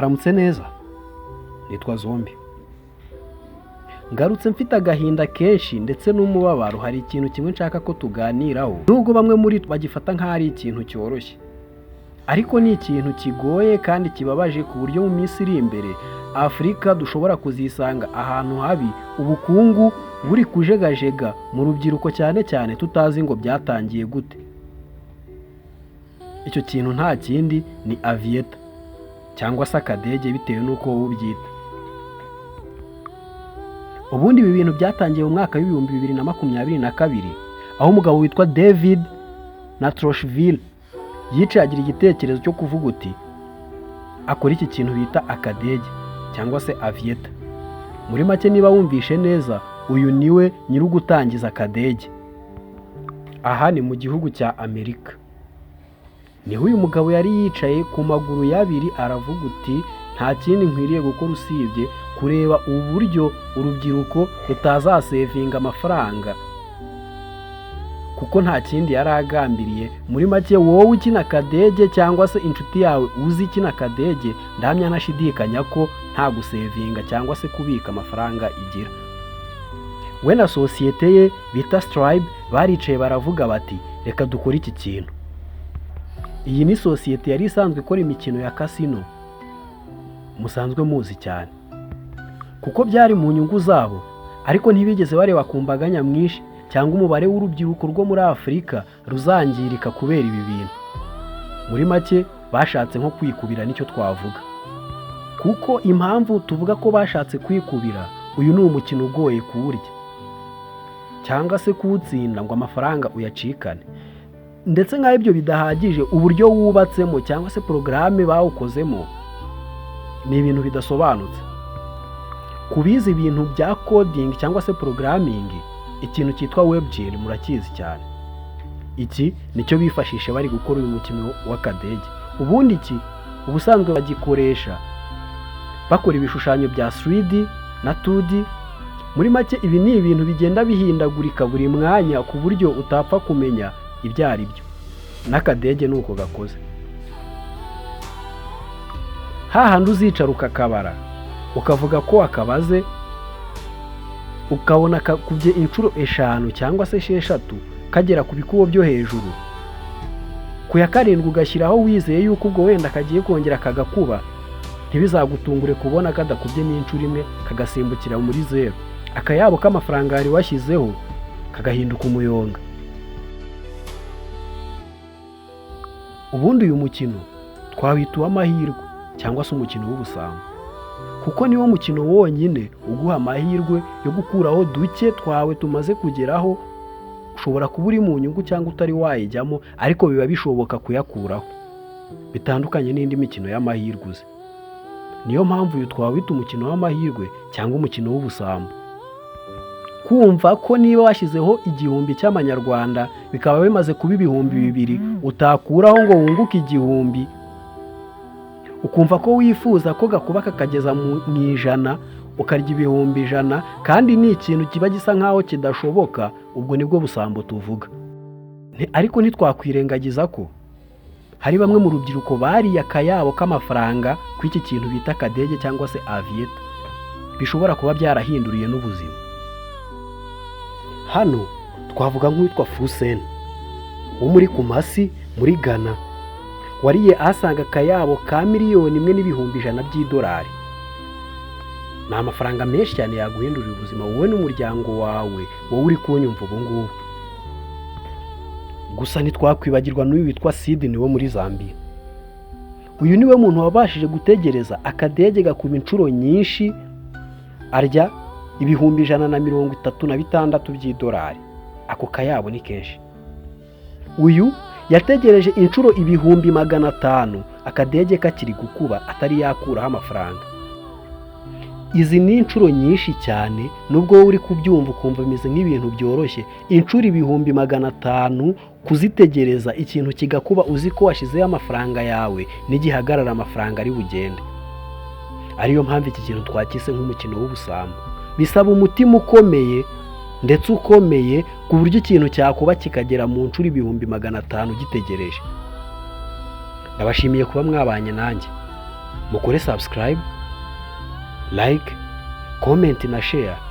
Aramutse neza, nitwa Zombi, ngarutse mfite agahinda kenshi ndetse n'umubabaro. Hari ikintu kimwe nshaka ko tuganiraho, nubwo bamwe muri twe bagifata nk'aho ari ikintu cyoroshye, ariko ni ikintu kigoye kandi kibabaje, ku buryo mu minsi iri imbere Afurika dushobora kuzisanga ahantu habi, ubukungu buri kujegajega mu rubyiruko cyane cyane, tutazi ngo byatangiye gute. Icyo kintu nta kindi, ni Aviator cyangwa se akadege, bitewe n'uko wowe ubyita. Ubundi ibi bintu byatangiye mu mwaka w'2022, aho umugabo witwa David Natroshvili yicaye agira igitekerezo cyo kuvuga uti akora iki kintu bita akadege cyangwa se Aviator. Muri make, niba wumvishe neza, uyu niwe nyiri ugutangiza akadege. Aha ni mu gihugu cya Amerika, niho uyu mugabo yari yicaye ku maguru y'abiri, aravuga uti: "Nta kindi nkwiriye gukora usibye kureba uburyo urubyiruko rutazasevinga amafaranga," kuko nta kindi yari agambiriye. Muri make, wowe ukina akadege cyangwa se inshuti yawe uzi ikina akadege, ndahamya ntashidikanya ko nta gusevinga cyangwa se kubika amafaranga igira. We na sosiyete ye bita Stribe baricaye baravuga bati: "Reka dukore iki kintu." Iyi ni sosiyete yari isanzwe ikora imikino ya casino musanzwe muzi cyane, kuko byari mu nyungu zabo, ariko ntibigeze bareba ku mbaga nyamwinshi cyangwa umubare w'urubyiruko rwo muri Afurika ruzangirika kubera ibi bintu. Muri make, bashatse nko kwikubira, nicyo twavuga, kuko impamvu tuvuga ko bashatse kwikubira, uyu ni umukino ugoye kuwurya cyangwa se kuwutsinda ngo amafaranga uyacikane. Ndetse nk'aho ibyo bidahagije, uburyo wubatsemo cyangwa se porogaramu bawukozemo ni ibintu bidasobanutse. Ku bize ibintu bya coding cyangwa se programming, ikintu cyitwa WebGL murakizi cyane. Iki nicyo bifashisha bari gukora uyu mukino w'akadege. Ubundi iki ubusanzwe bagikoresha bakora ibishushanyo bya 3D na 2D. Muri make, ibi ni ibintu bigenda bihindagurika buri mwanya ku buryo utapfa kumenya ibyo ari byo. N'akadege ni uko gakoze, hahandi uzicara ukakabara, ukavuga ko wakabaze, ukabona kakubye inshuro eshanu cyangwa se esheshatu, kagera ku bikubo byo hejuru, ku ya karindwi ugashyiraho wizeye yuko ubwo wenda kagiye kongera kagakuba. Ntibizagutungure kubona kadakubye n'inshuro imwe, kagasimbukira muri zeru, akayabo k'amafaranga wari washyizeho kagahinduka umuyonga. Ubundi uyu mukino twawita uw'amahirwe cyangwa se umukino w'ubusambo, kuko niwo mukino wonyine uguha amahirwe yo gukuraho duke twawe tumaze kugeraho. Ushobora kuba uri mu nyungu cyangwa utari wayijyamo, ariko biba bishoboka kuyakuraho, bitandukanye n'indi mikino y'amahirwe uzi. Niyo mpamvu uyu twawita umukino w'amahirwe cyangwa umukino w'ubusambo. Kumva ko niba washyizeho 1000 cy'amanyarwanda bikaba bimaze kuba 2000, utakuraho ngo wunguke 1000, ukumva ko wifuza ko gakuba kakageza mu 100, ukarya 100,000, kandi ni ikintu kiba gisa nk'aho kidashoboka, ubwo nibwo busambo tuvuga. Ariko ntitwakwirengagiza ko hari bamwe mu rubyiruko bariye akayabo k'amafaranga ku iki kintu bita akadege cyangwa se Aviator, bishobora kuba byarahinduriye n'ubuzima. Hano twavuga nk'uwitwa Fuseni wo muri Kumasi muri Ghana, wariye asaga akayabo ka 1,100,000 by'idolari. Ni amafaranga menshi cyane yaguhindurira ubuzima wowe n'umuryango wawe, wowe uri kunyumva ubu ngubu. Gusa ntitwakwibagirwa n'uyu witwa Sidney wo muri Zambia. Uyu niwe muntu wabashije gutegereza akadege gakuba inshuro nyinshi, arya 136,000 by'idolari. Ako kayabo ni kenshi. Uyu yategereje inshuro 500,000 akadege kakiri gukuba, atari yakuraho amafaranga. Izi ni inshuro nyinshi cyane, nubwo wowe uri kubyumva ukumva bimeze nk'ibintu byoroshye. Inshuro 500,000 kuzitegereza ikintu kigakuba, uzi ko washyizeho amafaranga yawe, n'igihagarara amafaranga ari bugende. Ariyo mpamvu iki kintu twakise nk'umukino w'ubusambo. Bisaba umutima ukomeye, ndetse ukomeye, ku buryo ikintu cyakuba kikagera mu nshuro 500,000 gitegereje. Ndabashimiye kuba mwabanye nanjye. Mukore subscribe, like, comment na share.